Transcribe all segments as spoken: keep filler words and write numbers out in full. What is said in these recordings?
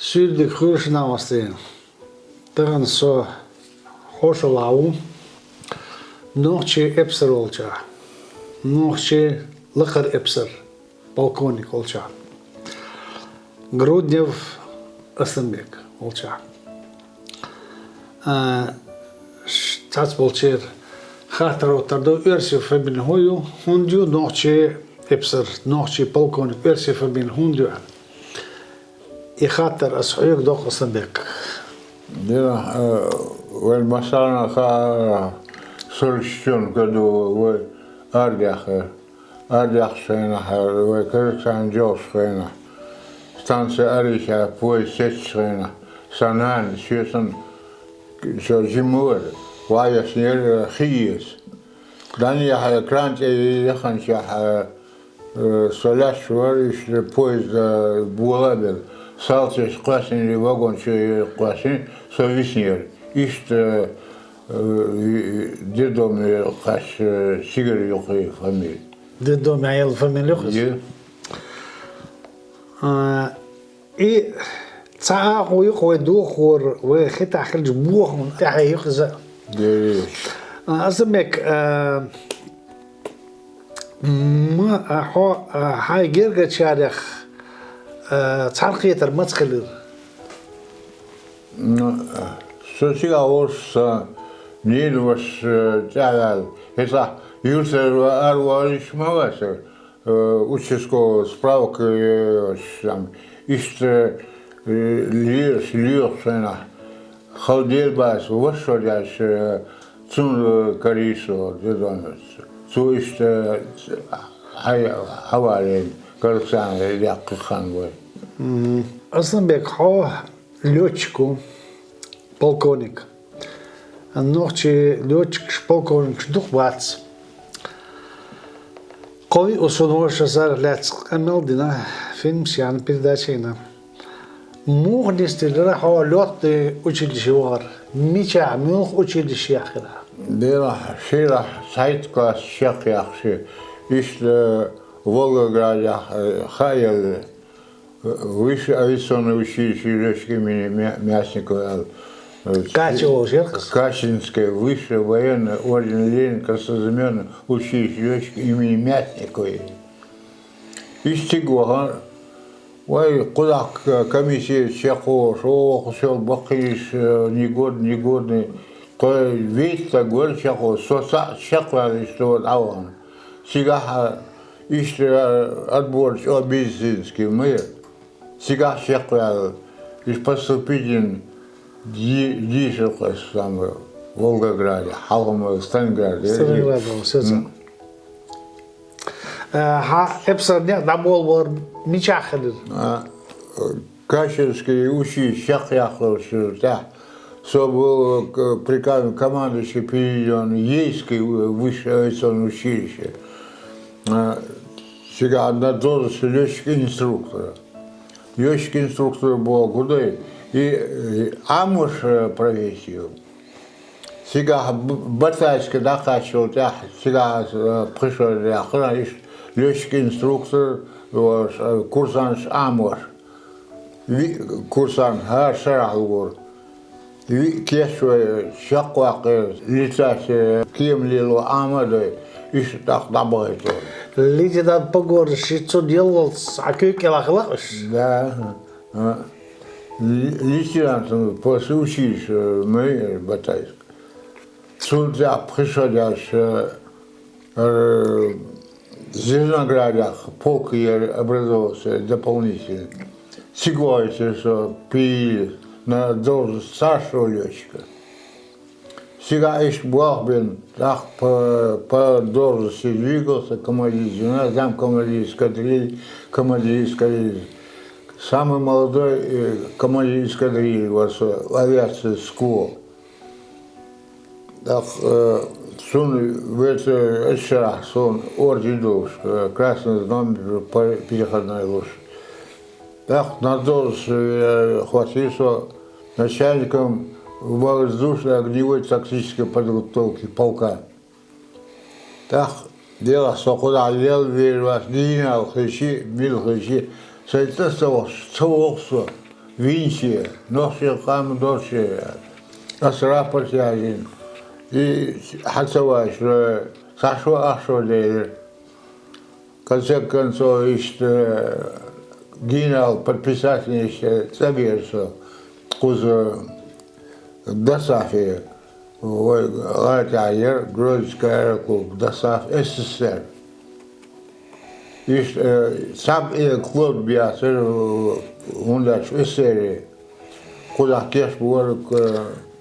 Суьйре дика хуьлда шун, масех. Тахан со хьошалгӀа ву нохчийн эпсар волча, нохчийн лакхара эпсар, полковник волча, Груднев Асланбек волча. А, ш-, цхьаццаболчеран хаттар хӀоттар ду, оьрсийн фамили хӀун ю, хӀунда ю нохчийн эпсар, нохчийн полковник оьрсийн фамили хӀунда ю аьнна. И хаттар ас хьоьга доккху, Асланбек. Дина, э, вайн массарна а хаьа, сорок четвёртом году вай арадаьхар. Арадаьхача хенахь, вай Казахстане доьлхучу хенахь, станци Арича поезд сецначу хенахь, сан нана, шен санна, со жима вара, ваьхьа яьсна яра хи эца. ДӀанехьа кран тӀе яханчохь, э, со лаьтташ вара, иштта поезд, э, болабелла. Салтеша кхоьссина, вагон чу кхоьссина, со виснера. Иштта, э, э, детдоме кхаьчча, э, цигара ю кхин фамили. Детдоме яьлла фамили ю-кх иза? Ю. А, и цхьа агӀо ю-кх вай дохор, вай хи тӀехь хиллачу бохамна тӀаьхье ю-кх иза. Дерриг. А, Асланбек, а, ма, а, хьо, а, хьайн гергарчарех, а, цхьаьнакхетар маца хилира? Ну, со цигахь волуш сан ненан вашас, э, тӀаьхьаваьлла. ХӀетахь юьртара ара валийча ма вацара, э, участковый справка, э, там, иштта, э, лелаш, лоьхучу хенахь, хала дела бац, ваша шо даьлча, э, цунна карийра со детдомца. Цо иштта, э, хьа-, хьавалийна, Казахстане даьккхина хан вай. Мгм. Асланбек, хьо лётчик ву, полковник. Нохчийн лётчикаш, полковникаш дукха бац. Кхо виъ ву суна хьоьга царах лаьцна къамел а дина, фильмаш а яьхна, передача а йина. Муха нисделира хьо лётный училище вахар? Мичахь, муьлха училищехь хилла? Делахь, ширахь, цхьайтта класс чекхъяьккхича, иштта Волгоградехь, э, хьаелла. Высшее авиационное училище лётчиков имени Мя-, Мясникова аьлла. Кача волуш яра-кх иза? Качинское высшее военное орден Ленина краснознаменное училище лётчиков имени Мясникова. Иштта цига вахана, вай, кхузахь к-, комиссия чекхволуш, оха сел баккхийш, э, негодный, негодный, кхо вийтта стаг вара чекхволуш, со цхьаъ чекхваьлла иштта вара дӀавахана. Цигахь, а, иштта, а, отбор чӀогӀа медицинский ма яра. Цигахь чекхваьлла, иштта поступить йина ди-, дийшира-кх аса, самое, Волгограде, хьалха-м Сталинграде. Сталинграде, сецна. М. Э, хьан эпсаран некъ дӀаболабар мичахь хилира? А, Качинский училище чекхъяьккхинчул тӀаьхьа со ву, к-, приказом командующий переведён Ейское высшее авиационное училище. А, цигахь на должность лётчик-инструктора. Лётчик-инструктор бохург хӀун ду, и, и Ӏамош, э, профессия ю. Цигахь Б-, Батайске дӀакхаччале тӀаьхьа, цигахь аса, э, пхи шо яьккхина, иштта лётчик-инструктор, э, курсанташ Ӏамош. Виъ курсант хӀара шарахь лур. Виъ кечвай чекхваккхий, летать, э, кема лело Ӏама а дой, иштта тӀаккха дӀабахийта. Лейтенант погонаш шиъ цунна яллалц хьан куьйга кӀелахь хилла-кх уьш? Да. А. Ле-, лейтенантом после училища, э, мы, э, Батайск. Цул тӀаьхьа пхи шо даьлча, э, Зеленоградехь полк яра, образовался дополнительно. Цига вахийтира со, перевели на должность старшего лётчика. Цигахь иштта болх бина, тӀаккха по, по должности двигался, командир звена, замкомандир эскадрильи, командир эскадрильи. Самый молодой, э, командир эскадрильи вара со, авиация СКО. ТӀаккха, э, цунна вета эшшарахь суна орден долуш, э, Красное Знамя пе-, переходное луш. ТӀаккха на должность, э, хӀоттийра со начальником воздушно-огневой тактической подготовки полка. ТӀаккха, делахь, со кхузахь лелла вер вац, дийнахь хилча а, мила хилча а, сайн цӀа ца вахча, ца воху со. Винче, нохчийн къам долче, ас рапорт яьлча, и хьа ца ваьлча, цхьа шо, ах шо лелира. В конце концов, иштта генерал подписать йича цӀагера со кхуза Досаафе, вай гӀатӀехь яра Гродская аэроклуб, Досааф, СССР. Иштта, э, цхьа а клуб яцара, э, хӀунда аьлча СССР-е. Кхузахь кечбора, э,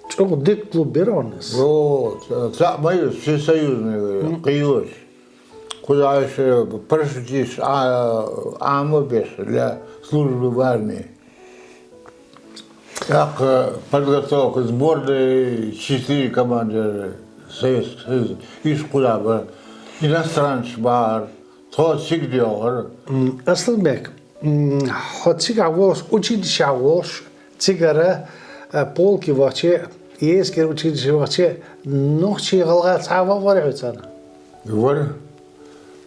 чӀогӀа дика клуб яра хьуна иза. О, ца-, цхьаъ ма ю, всесоюзный, кхийолуш. Кхузахь аша парашютисташ Ӏа-, Ӏама беш для службы в армии. ТӀаккха подготовка сборной четыре команды Советского Союза. Иштта кхузахь бара. Иностранцаш бахара. Тхо цига доьлхура. М, Асланбек, м, хьо цигахь волуш, училищехь волуш, цигара, а, полке вахча, ейскера училище вахча, нохчий, гӀалгӀай цхьа а вахара хьоьца? Вара.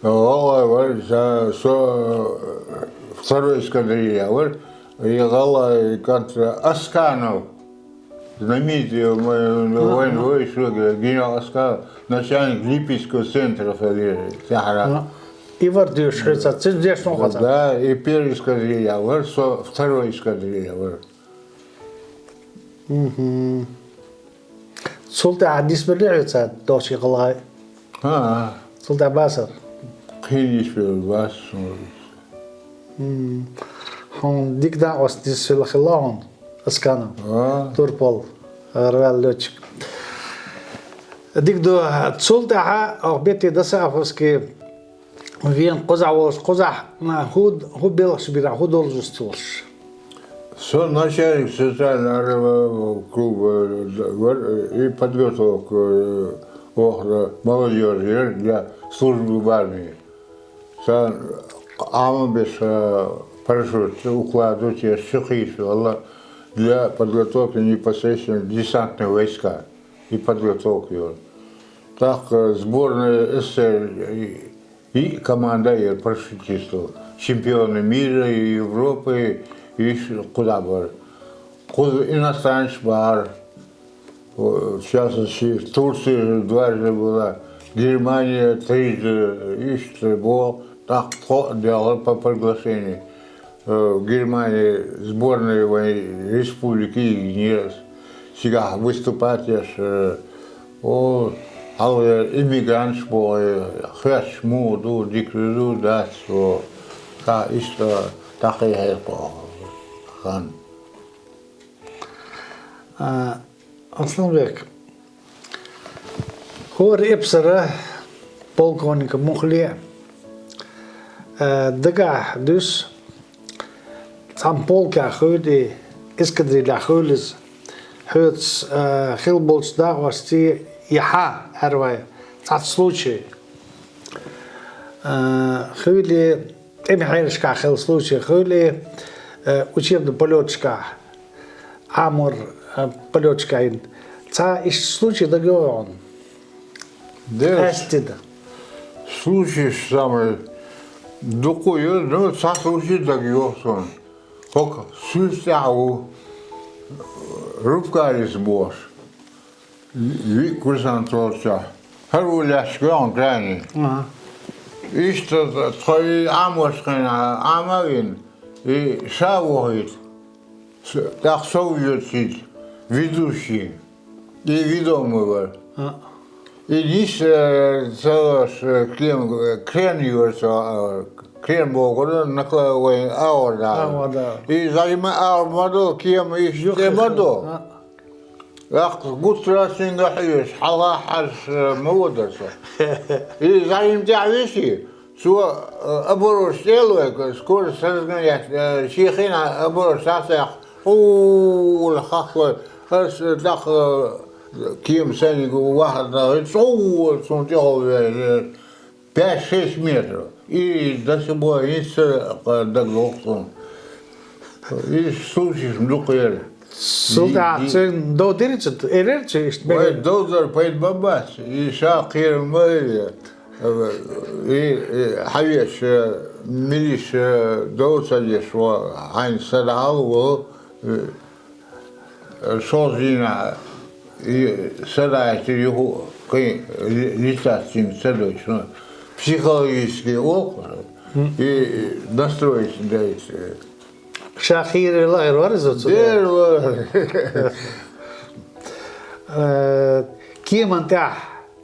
ГӀалгӀай вара, со, со второй эскадрилья вара, и гӀалгӀай кӀант Асканов, знаменитый, м, вайн вайшуьга, генерал Асканов, начальник Липецкого центра, фамилия, тӀаьхьара. А, и вара доьшуш хьоьца, цуьнца дешна хьо хаза? Да, и первый эскадрилья вара, со второй эскадрилья вара. Мгм. Цул тӀаьхьа нисбеллий хьоьца нохчий, гӀалгӀай? ХӀаа. Цул тӀаьхьа бацара? Кхин нисбелла бац суна. Мгм. Хьуна дика накъост нисвелла хилла хьуна, Асканов. А. Турпал, гӀараваьлла летчик. Дика ду, цул тӀаьхьа оха бетте Досаафовский вена кхузахь волуш, кхузахь, а, хӀу, хӀу белхаш бира, хӀу долчуьра ца волуш? Со начальник социального клуба вара и подготовка, э, охра молодёжи яра для службы в армии. Сан Ӏама беш, э, парашют укладывать еш, чу кхийса валла для подготовки непосредственно десантные войска и подготовка йолу. ТӀаккха сборная СССР и, и команда яра парашютистов, чемпионы мира и Европы, и ш-, кхузахь бара. Кхуза иностранцаш бахара. О, в частности, Турция дважды была, Германия трижды, иштта боху, тӀаккха тхо а делла по приглашению. Э, Германия сборная вайн республики йигнера, цигахь выступать еш, э, о, хьалха иммигранташ боху, э, хьоьстуш муха ду, дика ду, дац, о, тӀаккха иштта дӀакхайкхира тхо хан. А, Асланбек, хӀора эпсара полковника муххале а, дагахь дуьсу, цхьана полкехь хуьлий, эскадрилехь хуьлу иза, хьоьца, а, хилла болчу дакъошций, и хьан, аьлла вай, цхьацца случай. А, хуьлий, тӀеман хьелашкахь хилла случай хуьлий, э, учебный полёташкахь, Ӏамор, э, полёташкахь йина. Цхьа иштта случай дагайогӀий хьуна? Дера. Къаьсттина. Случаеш самый дукха ю, ну, цхьа случай дагайогӀу суна. ХӀокху суьрта тӀехь ву, рубкарис бохуш. Виъ курсант волчохь. ХӀара ву лаьтташ гоьгӀна гани. Ага. Иштта тхо и Ӏамош хенахь, Ӏама а вина, и ша а вохуьйту. С-, тӀаккха сов йоьду цига, ведущий. И ведомый вара. А. И нис, э, ца лош, э, кем, э, крен йора цо, э, крен бохург, накла-, вайн агӀор дара. АгӀор дара. И зӀийма агӀор ма до, кема иштта тӀе ма до. А. ТӀаккха гуттара а цуьнга хьоьжуш, хьалха хьажуш, э, ма вадара со. И зӀийма тӀехь висий, цо, э, оборудование тӀе а лойла, скорость разгонять, э, шен хенахь оборудование схьацаяккха, хьула хахлой, ас, э, даккха, э, кема саниг вахар даха, цӀув цунна тӀехула веана. Пять-шесть метров. И до сих пор хӀинца а дагадогӀу суна. И случаеш дукха яра. Цул тӀаьхьа цуьнан дов дира цу, элира цо иштта мегар? Вай дов дар пайда ма бац. И ша кхерам ма яра. И, и хьавеача, милиса дов ца деш, хьайна са дӀа а ло, Э, шозза дийнахьа и садаьча юха кхин ли-, лицас цуьнга ца дойчу, ну, психологически оха, и настроиться дайта. Ша хийрара лахара вара иза цу? Дера вара. Э, кеман тӀехь,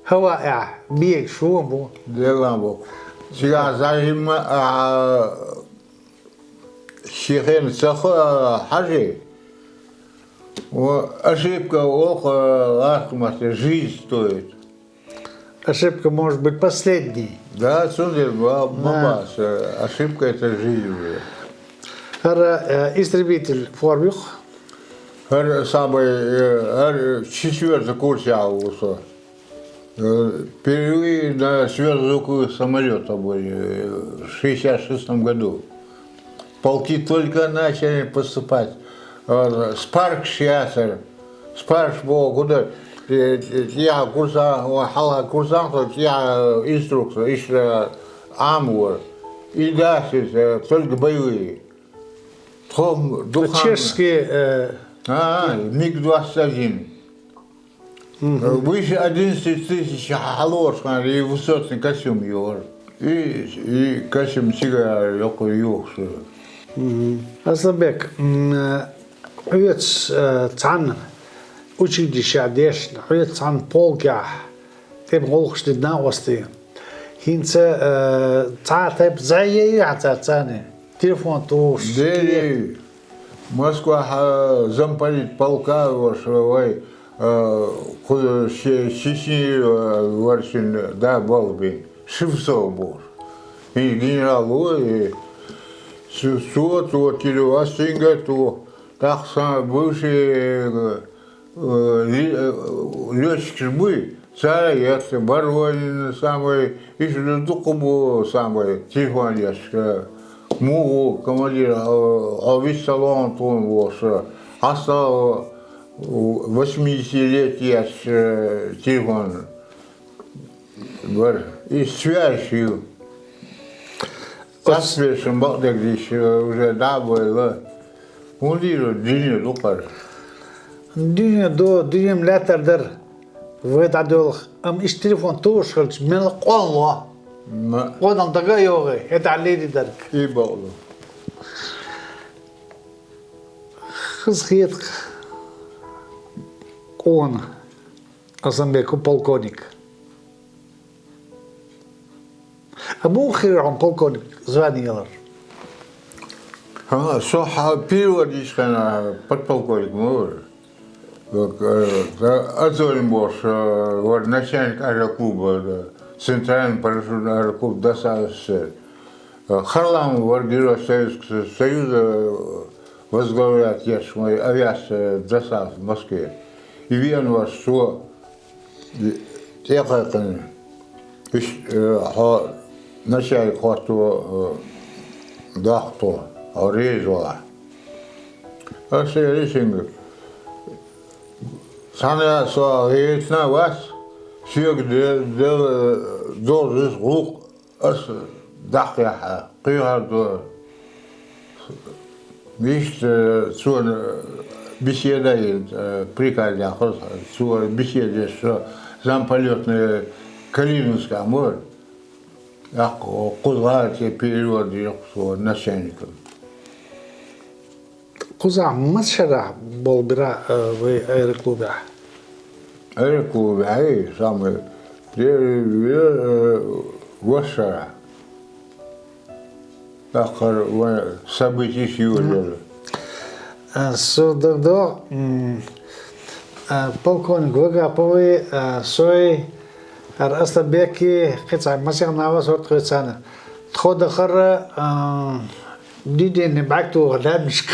хӀаваъехь бегаш вон бу. Делан бу. Цигахь зажимма, а, шен хенахь ца ха-, хьажий. О, ошибка оха, лаьттах маттахь, жизнь стоит. Ошибка может быть последней. Да, цундела ма, ма бац, ошибка — это жизнь уже. ХӀара, э, истребитель форма юкх? ХӀара самый, э, хӀара четвёртый курсехь ву со. Э, впервые на сверхзвуковых самолётах были, э, в шестьдесят шестом году. Полки только начали поступать. Э, спаргӀаш яцара. СпаргӀаш боху, куда, э, э, тӀехьа курсант, хьалха курсант, тӀехьа инструктор, иштта Ӏамор. И дасса, э, только боевые. Тхо дукха... Чешский, э, а, МиГ двадцать один. Выше одиннадцати тысячи хьалоцуш хьан и высотный костюм йора. И, и костюм цигара йоккха юхуш. Асланбек, м, э, хьоьца, э, цхьана училищехь дешна, хьоьца цхьана полкехь тӀе гӀуллакхаш дина накъостий. ХӀинца, э, цхьа а тайпа зӀе яй хьан царна? Телефон тухуш. Дели, Москвахь, э, замполит полка ваша вай, э, кху-, Че-, Чечни, э, варчин да балбин, Шевцов бохуш. И генерал ву, и цо, цо, цо тилла ас цуьнга ту. ТӀаккха сан бывший, э, э, ли-, э, лётчикаш буй, цара яц, Воронин самый, иштта дукха бу самый, телефон еш, э, муха ву командир, э, хьо вист ца ло тхуна бохуш, хьастагӀа, э, восьмидесятилетие еш, э, телефон. Бара, и связь ю. Цхьаьна бешан бакъдерг дийшира, уже дӀа а бевлла. ХӀунда дийр, дуьне ду-кх хӀара? Дуьне ду, дуьненна лаьттара дара вай дӀадоьлху. Амма иштта телефон тухуш хилча, мел къонло. Ма. Къонал дага а йогӀий, хӀетахь лийди дерг. И бакъду. Хаза хета-кх къона. Асланбек ву полковник. А муха хир хьуна полковник звание ялар? ХӀан, со хьан перевод йича хенахь подполковник ма вара. Вот, э, да, Азорин бохуш, э, вара начальник аэроклуба, да, центральный парашютный аэроклуб ДОСААФ СССР. Харламов вара Герой Советского Союза, возглавлять еш вай авиация ДОСААФ в Москве. И веана вара со тӀекхайкхина. Иш, э, хьо начальник хӀотто, э, дохко, хьо реза валахь. Аса элира цуьнга: цхьана а со гӀертина а вац, соьга де-, де-, должность гӀуллакх ас даккхехь, кхехьар ду. Иштта цо беседа а йина, приказ яьккхира, цо беседа еш со замполётный Калининскехь ма вара. ТӀаккха кхузахь а цӀе перевод дира-кх со начальникана. Кхузахь массо шарахь болх бира, э, вай аэроклубехь? Аэроклубехь, ай, самый первый, э, ворхӀ шарахь. ТӀаккха вайн событеш йолаелла. Э, со дагадогӀу, м, э, полковник Вагаповы, э, сой, хӀара Асланбеки, кхин цхьа масех нах вара тхоьца цхьаьна. Тхо дахара, а, дуьненан бӀаьрг тоха лаьмнашка.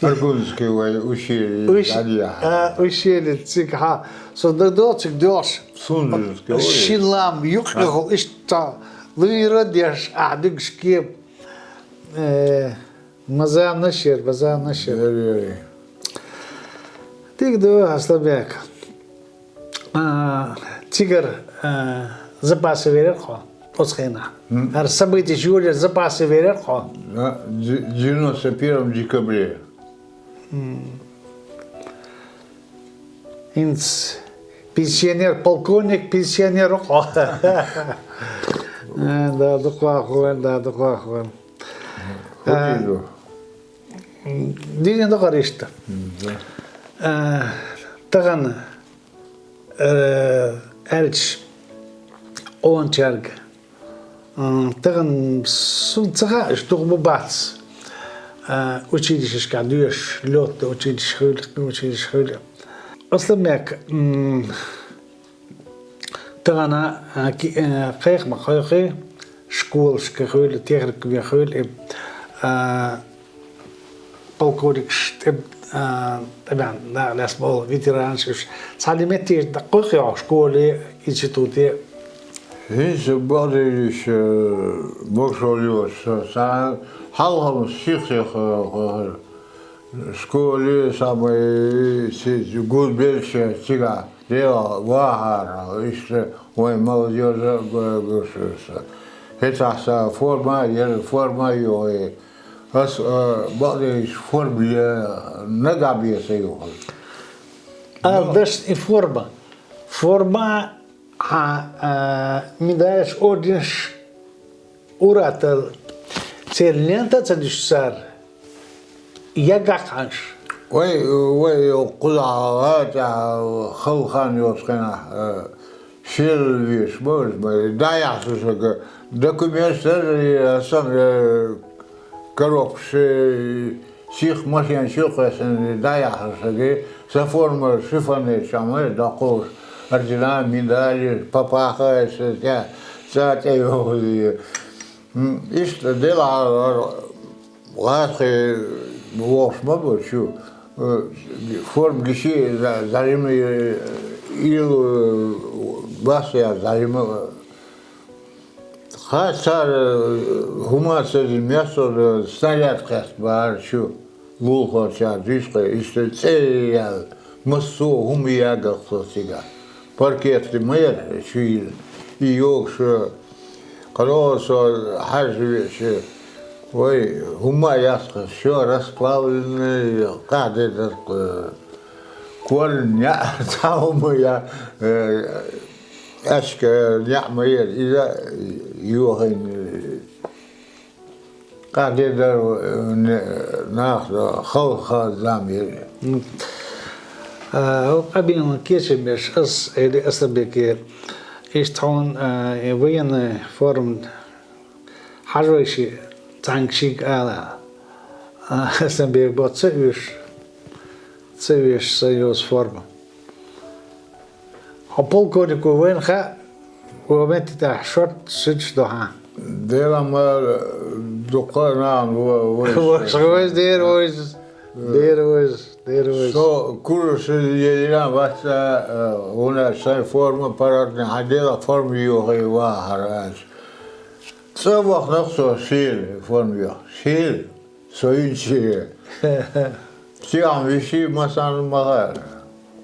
Аргунский вай ущелье дӀадехьа. А, ущелье цигахьа. Со дагадогӀу цига доьлхуш. Сунжинский вай. Шин лам юккъехула иштта луьйра а деш, ахь дуьгуш кема. Э, маза а нашер, маза а нашер. Дера, дера. Дика ду, Асланбек. А, цигара, а, запасе верар хьо оцу хенахь? М. ХӀара событеш йолаелла запасе верар хьо? Да, де-, девяносто первом декабре. М. ХӀинца пенсионер, полковник, пенсионер ву хьо. Э, да, дукха вахван, да, дукха вахван. Э, дийна ду-кх иштта. М, да. Э, тахана, э, аьлча, къоначарга, э, тахана сона ца хаьа, уж дукха бац, э, училищешкахь доьшуш, лётный училище хуьлу, училище хуьлу. Асланбек, м, тахана, а, ки-, а, кхайкха ма кхайкхий, школашка хуьлу, техникуме хуьлу, и, а, полковникаш тӀе-, а, тӀебаьхна, дакъа лаьцна болу ветеранаш уьш. Цхьана метте даккхийхьа школе, институте? ХӀинца бакъдерг, э, могушалла йоцуш, цхьана хьалха-м сих-сиха, э, школе самый, ци-, гулбеллачу цигахь Делахь вахара, иштта вайн молодёжа а го-, гуш аса. ХӀетахь сан форма а яра, форма а йохий. Ас, а, бакъдерг, форма е-, нагахь бен ца юхуш. Ала дашна и форма. Форма, хьан, а, медалаш, орденаш, ура тал, церан лента а ца дуьсу цара. Яггахь хьанаш. Вай, вай кхузахь гӀала тӀехь хала хан йоцу хенахь, э, шел веш бара, бара, дӀаяхьа со шага документаш дара, и асан, э, коробкаш, э, сих машен чу кхоьссина, дӀаяхьа со шага, сан форма шифонерчохь ма доккхуш, ордена, медали, папаха, эс, тӀе, цӀа тӀе йохуш. М, иштта делахь гӀазкхий вохуш ма бу чу, э, форма гичи за-, зӀарима, э, ийла, э, баста яц зӀарима. Хьан цара, э, хӀума ца дина, место, э, снаряд кхетта бара чу. Лулахочара дуьйцу-кх, иштта цӀе яьлла, массо а хӀума яггара цо цигахь. Паркет ма яра чу йилла. И йогуш, кхаро со хьаьжжа веача, вай, хӀума а яц-кх, всё расплавленное, къахьде дара-кх, корна неӀ, цхьа хӀума я, э, аьшка неӀ ма яра, иза йохийна. Къахьде дара, э, не-, нах, э, хала хан зама яра. М. А, хӀокху къамелан кечам беш ас, или Асланбеке, иштта хьуна, а, и военная форма хьажа вайши цхьаьнгга-шига ала. А, Асланбек боху ца оьшу, ца оьшу сан йоцу форма. Хьо полковник ву вайна хаьа, вон метте тӀехь шорт суьдуш ду хьан. Делахь ма дуккха а нахана во-, вайша. Ваша вайша, дера вайша. Дера вайша, дера вайша. Со курсе елира вац, э, хӀунда аьлча сайн форма парадный, хьан делахь форма йохий вахара аьлча. ЦӀа вахана-кх со шена форма йохий. Шена. Со йинчуьра. Цигахь висий, массарна ма хаьара.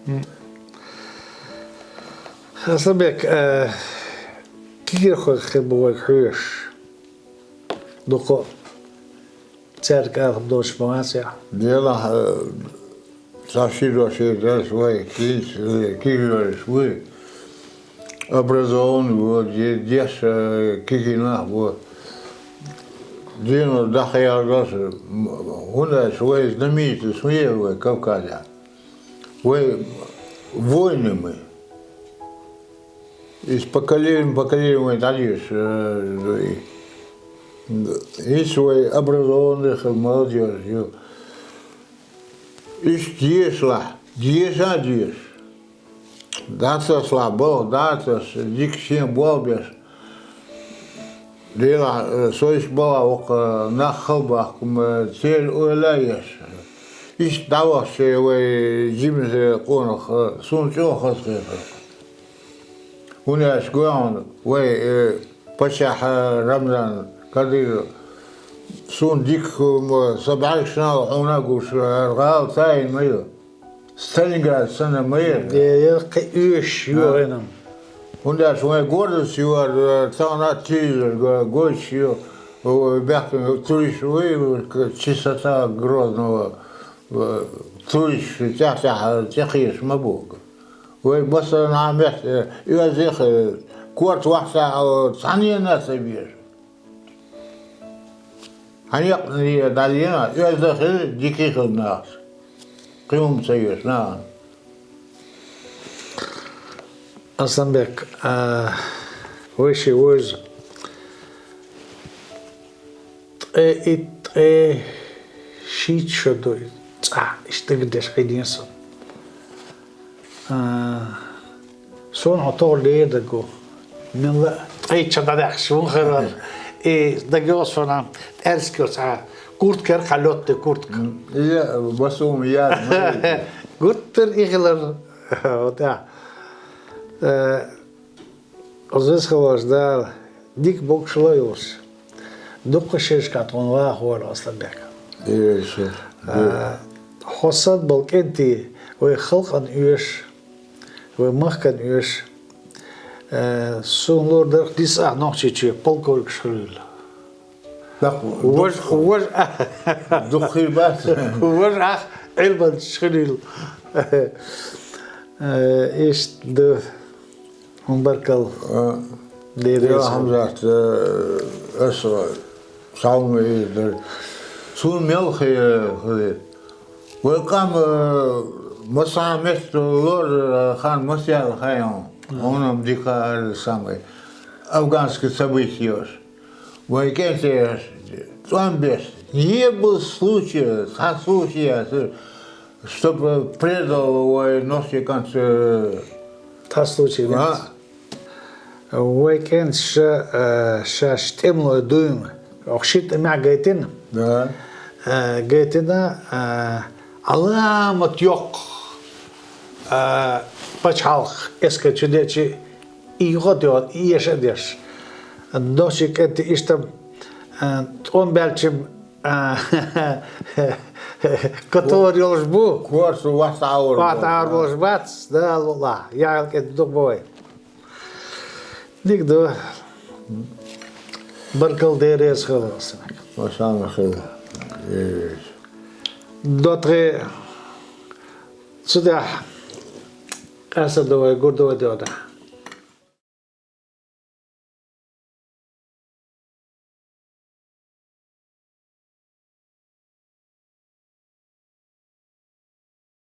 М. Асланбек, э, кегийрхой хир бу вайга хьоьжуш. Дукха цаьрга алхам доцуш ма вац ахь. Делахь, э, Цхьа ши дош эр дара вай, кийча, э, кегийрхой вуй. Образованный ву, де-, деш, э, кегий нах бу. Дийнахь дӀахьедар дара, м, хӀунда аьлча вай знаменитость ма яра вай Кавказехь. Вай воины мы. Из поколения в поколение вайн дӀадеша, э, и, и свой образованных молодёжь ю. Иштта дешалахь, деша а деша. ДӀасалахь, балха дӀа а тасса, дика шен болх беш. Делахь, э, со иштта балахь воккха нах хала баккха, м, церан ойла а еш. Иштта дӀавахча вай жимачу къонах, э, суна чӀогӀа хазахетара. ХӀунда аьлча гой хьуна вай, э, паччахь, э, Рамзан Кадыров, суна дика хӀума, сан бӀаьргашна хьуна а гуш, э, гӀала ца йина ма ю. Сталинград санна ма яра. Де, яра кхин оьшуш йогӀина. ХӀунда аьлча вайн гордость ю, э, тахана а телевизор го-, гойтуш ю, э, баьхкина турист вуй, э, чистота Грозного. Цуьйш цӀехь-цӀехь цӀе кхийраш ма бу. Вай массарна а меттехь, оьзда хир, корта вахча а, цхьаннена а ца везаш. Хьан якъна дӀадийна, оьзда хир, дика хир нахаца. Кхин хӀума ца везаш нахана. Асланбек, а, вай ши вуьйза. Ткъе итт, ткъе шийтта шо ду, цӀахь иштта дагардеш хьийдина со. А, суна хьо тохара лера даго. Мелла а ткъе итт шо дӀадаьхкича хӀун хир вара? И дагайогӀу суна, тӀаьрсига цхьа куртка яра, хьан лётный куртка. М, я, басум яра, ма яра. Гуттар а и хилар. Вот, а. Э, Ӏазиз хиларца Дала дика боккхача ло йолуш, дуккха шерашкахь тхуна ваха вара Асланбек. Дера шу. А, хьо санна болу кӀентий вай халкъана оьшу, вай махкана оьшу. Э, суна лур дара, нийса ахь Нохчийчоь полковникаш хуьлийла. Так, вож, дукха, вож, дукха хир бац. Вож ах Ӏилманчаш хилийла. Э, иштта ду. ХӀун баркалла. А, Дера я еза. Хьамзат, э, аса салам ма эр дара. Суна мел хи-, хи-, вай къам, э, масса метта лор, э, хан масса яла хайон. Мгм. Хьуна дика хӀара самый афганский событиеш. Вай кӀентий тӀом беш, не было случая, цхьа случай, чтобы предал вай нохчий кӀант, э, цхьа случай, а? Вай кӀентий ша, э, шаьш тӀемалой дуьйна, оха шийтта тӀемехь гайтина. Да. Э, гайтина, э, Ӏаламат йоккха, э, пачхьалкх эскар чу деъча, и юха а доьгӀна, и эша а деш. Нохчий кӀентий иштта, а, тӀом баьлча, а, котор йолуш бу. Корта вахта Ӏавар. Вахта Ӏавар болуш бац, Дала луъла. Яхьъял кӀентий дукха бу вай. Дика ду. Баркалла, Дела реза хуьлда. Ва салам хир. Э. До тхе цу тӀехь къаьстина ду вай, гур ду вай доьгӀна.